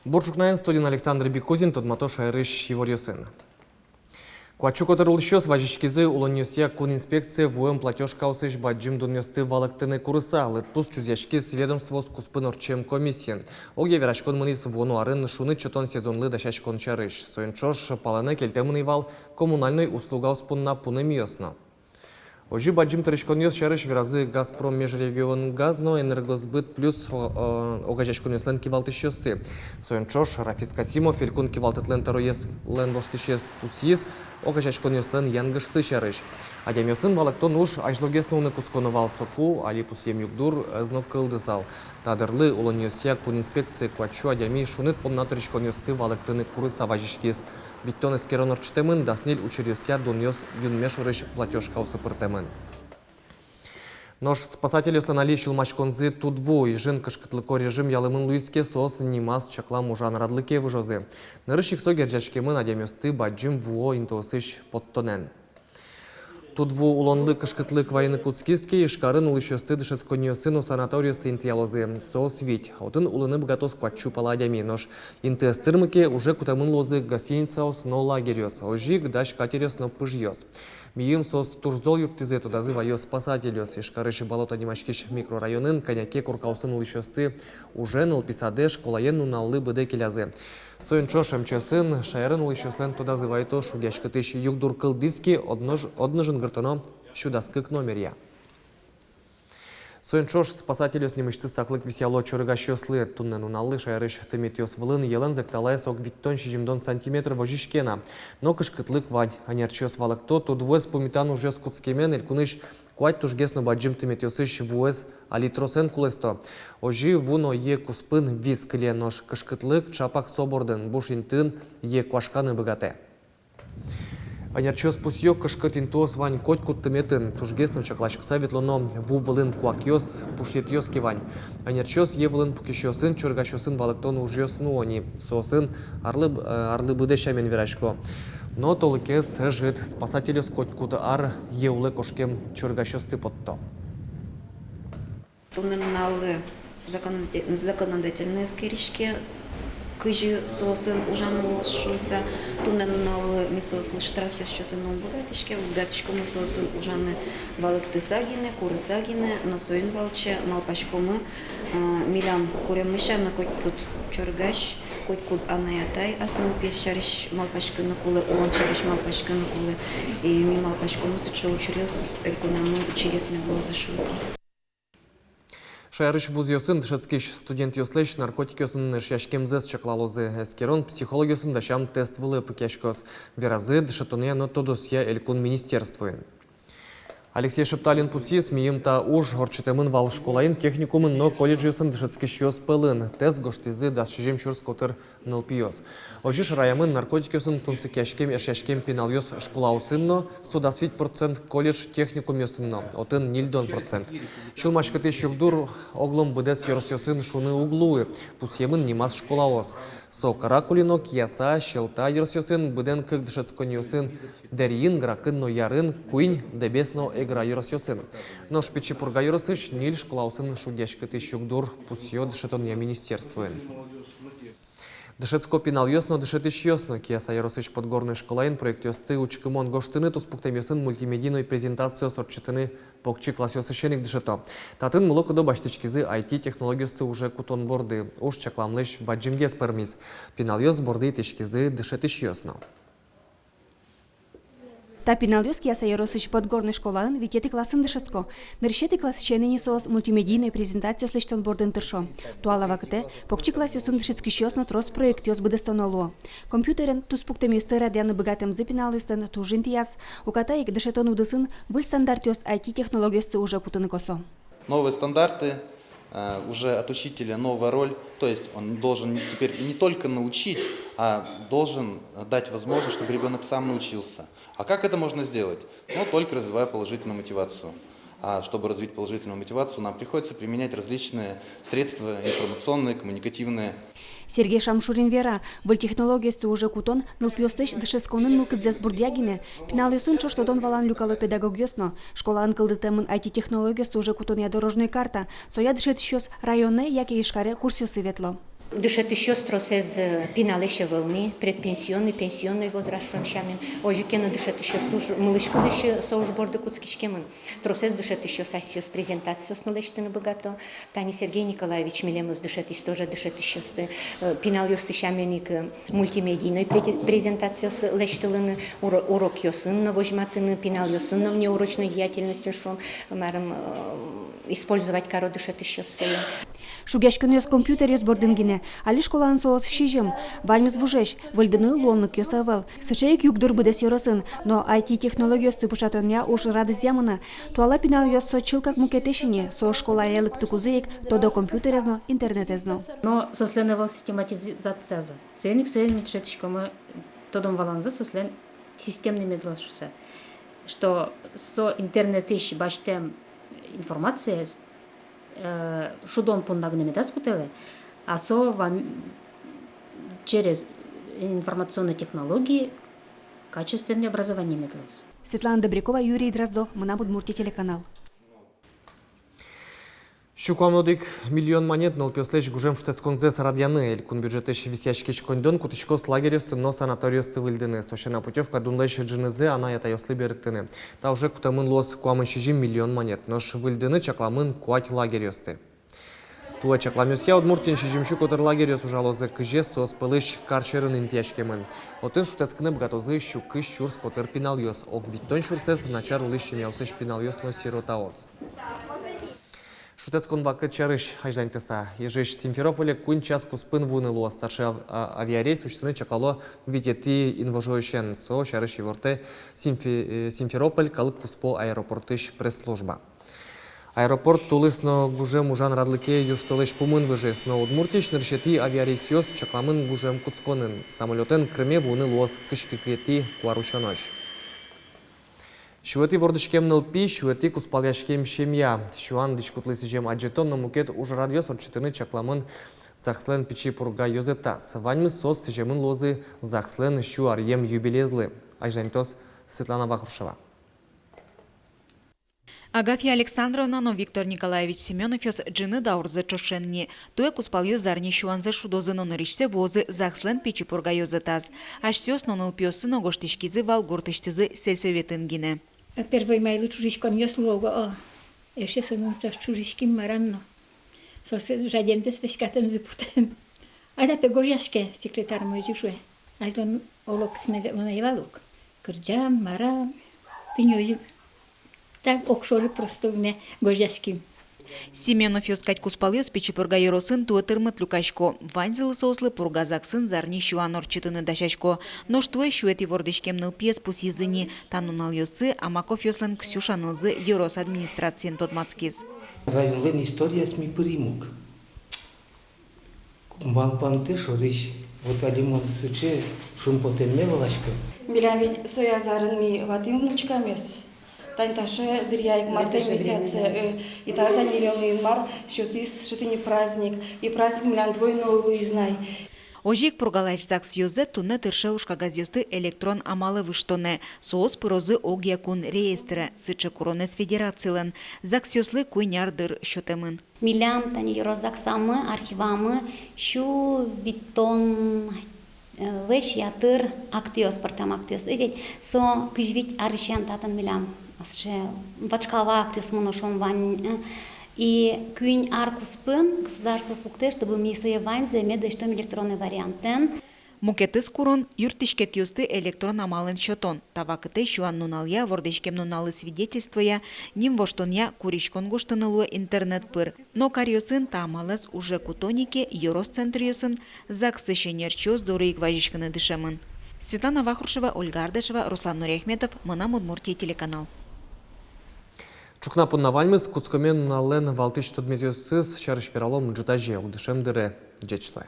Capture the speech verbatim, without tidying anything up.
Бур ӵукнаен, студиын Александр Бикузин. Тодмато шаерысь иворъёсын. Куать сю котыр улӥсьёс вазиськизы улонниосъя кун инспекцие вуэм платёжкаосысь бадӟым дунъёсты валэктыны курыса. Лыдпус чузъяськиз ведомствоос куспын ортчем комиссиын. Огъя вераськон мынӥз вуоно арын шуныт сётон сезонлы дасяськон сярысь. Соин ӵош палэнэ кельтэмын ӧй вал коммунальной услугаос понна пунэмъёс но. Озьы бадӟым тыриськонъёс сярысь веразы «Газпром межрегионгаз» но «Энергосбыт Плюс» о-, о-, огазеяськонъёслэн кивалтӥсьёссы. Соин ӵош Рафис Касимов, элькун кивалтэтлэн тӧроезлэн воштӥсез, пусйиз огазеяськонъёслэн янгышсы сярысь. Адямиосын валэктон уж азьлогес нуыны кутсконо вал, соку али пусъем югдур ӧз но кылдысал. Та дырлы улонниосъя кун инспекцие куать сю адями шуныт понна тыриськонъёсты валэктыны курыса вазиськиз. Витьтон эскерон ортчытэмын, дас ньыль учыръёсъя дунъёс юнме шорысь платёжкаосы пыртэмын. Нош спасательёслэн али сюлмаськонзы тудву. Ижын кышкытлыко режим ялэмын луиз ке, соос нимаз чаклам ужан радлыке выжозы. Нырысь ик со герӟаськемын адямиосты бадӟым вуо интыосысь поттонэн. Тудву улонлы кышкытлык вайыны кутскиз ке, Ижкарын улӥсьёсты дышетсконниосы но санаториосы интыялозы. Соос вить. Отын улыны быгатоз куать сю пала адями. Нош инты ӧз тырмы ке, уже кутэмын луозы гостиницаос но лагерьёс. Озьы ик дась катеръёс но пыжъёс. Мийым соос туж зол юрттӥзы, тодазы ваё спасательёс. Ижкарысь Болото нимаськись микрорайонын кӧня ке коркаосын улӥсьёсты уже нылпи садэ, школае нуналлы быдэ келязы. Соин ӵош МЧС-ын шаерын улӥсьёслэн тодазы вайто: шугъяськытӥсь югдур кылдӥз ке, одно ж-, одно жингыртоно сю дас кык номеръя. Соин ӵош спасательёс нимысьтыз саклык висъяло чорыгасьёслы. Туннэ нуналлы шаерысь тыметъёс вылын йӧлэн зӧкталаез ог витьтон-сизьымдон сантиметр возиське на. Но кышкытлык вань. Ӧнерчиос валэкто: тудвуэз пумитан ужъёс кутскемен элькунысь куать тужгес но бадӟым тыметъёсысь вуэз али тросэн кулэсто. Озьы ву но йӧ куспын вис кыле, нош кышкытлык чапак со бордын, буш интыын йӧ куашканы быгатэ. Ӧнерчиос пусъё: кышкыт интыос вань котькуд тыметын. Тужгес но чакласькыса ветлоно ву вылын куакъёс, пушъетъёс ке вань. Ӧнерчиос йӧ вылын пукисьёсын, чорыгасьёсын валэктон ужъёс нуо ни. Соосын арлы б-, э, арлы быдэ сямен верасько. Но толкыез ӧжыт: спасательёс котькуд ар йӧ улэ кошкем чорыгасьёсты потто. Туннэ нуналлы законоде-, законодательно эскериське, кызьы соосын ужаны луоз шуыса. Туннэ нуналлы ми соослы штрафъёс сётыны ум быгатӥське, быгатӥськомы соосын ужаны валэктыса гинэ, курыса гинэ, но соин валче малпаськомы, а, милям куреммы сяна, котькуд чорыгась, котькуд анай-атай ас нылпиез сярысь малпаськыны кулэ, улон сярысь малпаськыны кулэ. И ми малпаськомы, сыӵе учыръёс элькунамы ичигес мед луозы шуыса. Шаерысь вузъёсын дышетскись студентъёслэсь наркотикъёсын эшъяськемзэс чаклалозы. Эскерон психологъёсын дасям тест вылэ пыкиськоз, веразы дышетонъя но тодосъя элькун министерствоын. Алексей Шепталин пусйиз, мийым та уж ортчытэмын вал школаын, техникумын но колледжъёсын дышетскисьёс пӧлын. Тест гожтӥзы дас сизьым сюрс котыр нылпиос. Озьы шараямын наркотикъёсын тунсыкъяськем, эшъяськем пиналъёс школаосын но, со дас вить процент, колледж, техникумъёсын но, отын ньыльдон процент. Сюлмаськытӥсь югдур оглом быдэс ёросъёсын шуыны уг луы, пусъемын нимаз школаос. Со Каракулино, Кияса, Сьӧлта ёросъёсын, быдэн кык дышетсконниосын: Дэриын, Гракын но Ярын, куинь Дэбес но Эгра ёросъёсын. Нош Пичи Пурга ёросысь ньыль школаосын шугъяськытӥсь югдур, пусъё дышетонъя министерствоын. Дышетско пиналъёс но, дышетӥсьёс но. Кияса ёросысь Подгорной школаын проектъёсты учкымон гожтыны, туспуктэмъёсын мультимедийной презентациос ортчытыны покчи классъёсысен ик дышето. Татын мылокыдо басьтӥськизы айти технологиосты уже кутон борды. Уж чакламлэсь бадӟымгес пӧрмиз. Пиналъёс борды итӥськизы дышетӥсьёс но. Та пиналъёс Кияса ёросысь Подгорной школаын витетӥ классын дышетско. Нырысетӥ классысен ини соос мультимедийной презентациос лэсьтон бордын тыршо. Туала вакытэ покчи классъёсын дышетскисьёс но трос проектъёс быдэстоно луо. Компьютерен туспуктэмъёсты радъяны быгатэмзы пиналъёслэн туж интыяз. Уката ик дышетон удысын выль стандартъёс айти технологиосты уже кутыны косо. Новые стандарты, э, уже от учителя новая роль. То есть он должен теперь не только научить, а должен дать возможность, чтобы ребёнок сам научился. А как это можно сделать? Ну, только развивая положительную мотивацию. А чтобы развить положительную мотивацию, нам приходится применять различные средства информационные, коммуникативные. Сергей Шамшурин вера, выль технологиосты уже кутон нылпиослэсь дышетсконын мылкыдзэс бурдъя гинэ, пиналъёсын ӵош тодон-валан люкало педагогъёс но. Школаын кылдытэмын айти технологиосты уже кутонъя дорожной карта, соя дышетӥсьёс районэ яке Ижкаре курсъёсы ветло. Дышетӥсьёс тросэз, э, пиналэсь ӧвӧл ни, предпенсионный, пенсионный возраст шуом сямен. Озьы ке но дышетӥсьёс туж мылысь-кыдысь, э, со уж борды кутскиськемын. Тросэз дышетӥсьёс асьсэос презентациос но лэсьтыны быгато. Тани Сергей Николаевич милемыз дышетӥз тоже дышетӥсьёсты, э, пиналъёсты сямен ик, э, мультимедийной пре-, презентациос лэсьтылыны, уро-, урокъёсын но возьматыны, пиналъёсын но внеурочной деятельностьын шуом, марым, э, использовать каро дышетӥсьёс сое. Шугъяськонъёс компьютеръёс бордын гинэ. Али школаын соос сизьым. Ваньмыз вужесь, выльдыны луонлыкъёс ӧвӧл. Сыӵе ик югдур быдэс ёросын. Но айти технологиосты пыӵатонъя уж радызъя мынэ. Туала пиналъёс со чылкак мукетысь ини. Соос школае лыктыкузы ик тодо компьютерез но, интернетэз но. Но соослэн ӧвӧл систематизациязы. Соин ик сое ми дышетӥськомы, тодон-валанзы соослэн системный мед луоз шуыса. Что со интернетысь басьтэм информациез, э, шудон понна гинэ медаз кутэлэ, а со вам-, через информационные технологии качественное образование мед луоз. Светлана Добрякова, Юрий Дроздов, «Мынам Удмуртие» телеканал. Сю куамын одӥг миллион манет нылпиослэсь гужем шутэтсконзэс радъяны. Элькун бюджетысь висъяськись коньдон кутӥськоз лагерьёсты но санаториосты выльдыны. Со сяна, путёвка дунлэсь ӝынызэ анай-атайёслы берыктыны. Та уже кутэмын луоз куамын сизьым миллион манет. Нош выльдыны чакламын куать лагерьёсты. Туэ чакламъёсъя, Удмуртиын сизьым сю котыр лагерьёс ужалозы, кызез соос пӧлысь кар сьӧрын интыяськемын. Отын шутэтскыны быгатозы сю кызь сюрс котыр пиналъёс, ог витьтон сюрсэз начар улӥсь семьяосысь пиналъёс но сиротаос. Шутэтскон вакыт сярысь азьланьтыса, Ижысь Симферополе куинь час куспын вуыны луоз. Таӵе ав-, а-, авиарейс усьтыны чаклало витетӥ инвожоысен. Со сярысь ивортэ Симфе-, э, Симферополь калык куспо аэропортысь пресс-служба. Аэропорт тулыс но гужем ужан радлыке южтолэзь пумын выжиз, но Удмуртиысь нырысетӥ авиарейсъёс чакламын гужем кутсконын. Самолётэн Крыме вуыны луоз кызь кыкетӥ куарусёнозь. Сюэтӥ вордӥськем нылпи, сюэтӥ кузпалъяськем семья. Сюан дӥськутлы сӥзем адӟытон но мукет ужрадъёс ортчытыны чакламын ЗАГСлэн Пичи Пурга ёзэтаз. Ваньмыз соос сӥземын луозы ЗАГСлэн сю аръем юбилейезлы. Азьланьтоз Светлана Вахрушева. Агафья Александровна но Виктор Николаевич Семёновъёс ӝыны даурзэ ӵошен ни. Туэ кузпалъёс зарни сюанзэс шудозы но нырысьсэ вуозы ЗАГСлэн Пичи Пурга ёзэтаз. Асьсэос но нылпиоссы но гожтӥськизы вал гуртысьтызы сельсоветын гинэ. Первой майлы ӵужиськонъёс луо уго, о. Эшшо со мон ӵош ӵужиським, марам но. Соос жадемзэс веськатэмзы путэм. Айда пе гожъяське, секретарь мой озьы шуэ. Азьло оло кытын ветлоно ӧй вал ук. Кырӟам, марам. Тӥни озьы. Так огшоры просто гинэ гожъяським. Семёновъёс кадь кузпалъёс Пичи Пурга ёросын туэ тырмыт люкасько. Ваньзылы соослы Пурга ЗАГСын зарни сюан ортчытыны дасясько. Нош туэ сюэтӥ вордӥськем нылпиез пусйизы ни. Та нуналъёсы Амаковъёслэн Ксюша нылзы ёрос администрациын тодматскиз. Районлэн историяз ми пырим ук. Малпантэм шорысь, вот али мон сыӵе шумпотэмме валасько. Милям ведь соя зарын ми ватӥм внучкамес. Тани таӵе дыръя ик, мартэ месяцэ, э, и тани, тани Елена Инмар сётӥз, сётӥз ни праздник. И праздник милям двойной луиз на. Озьы ик Пургалэсь ЗАГСъёсыз туннэ тырше ужкагазъёсты электрон амалэ выжтонэ. Соос пырозы огъя кун реестре, сыӵе куронэз федерацилэн. ЗАГСъёслы куинь ар дыр сётэмын. Милям тани ёрос ЗАГСамы, архивамы сю витьтон, э, лэсь ятыр актъёс, пӧртэм актъёс. И ведь со кызь вить арысен татын милям сыӵе вашкала актъёсмы но шуом вань, э, и куинь ар куспын государство пуктэ, чтобы ми сое ваньзэ мед лэсьтом электронный вариантэн. Мукетыз курон — юрттӥськетъёсты электрон амалэн сётон. Та вакытэ сюан нуналъя, вордӥськем нуналлы свидетельствоя, ним воштонъя, куриськон гожтыны луэ интернет пыр. Но каръёсын та амалэз уже куто ни ке, ёрос центръёсын ЗАГСысь ӧнерчиос доры ик вазиськыны дышемын. Светлана Вахрушева, Ольга Ардашева, Руслан Нуриахметов, «Мынам Удмуртие» телеканал. Ӵукна понна ваньмыз. Кутскоме нуналлэн валтӥсь тодметъёсыз сярысь вералом ӝытазе, огдышем дыре. Ӟеч луэ.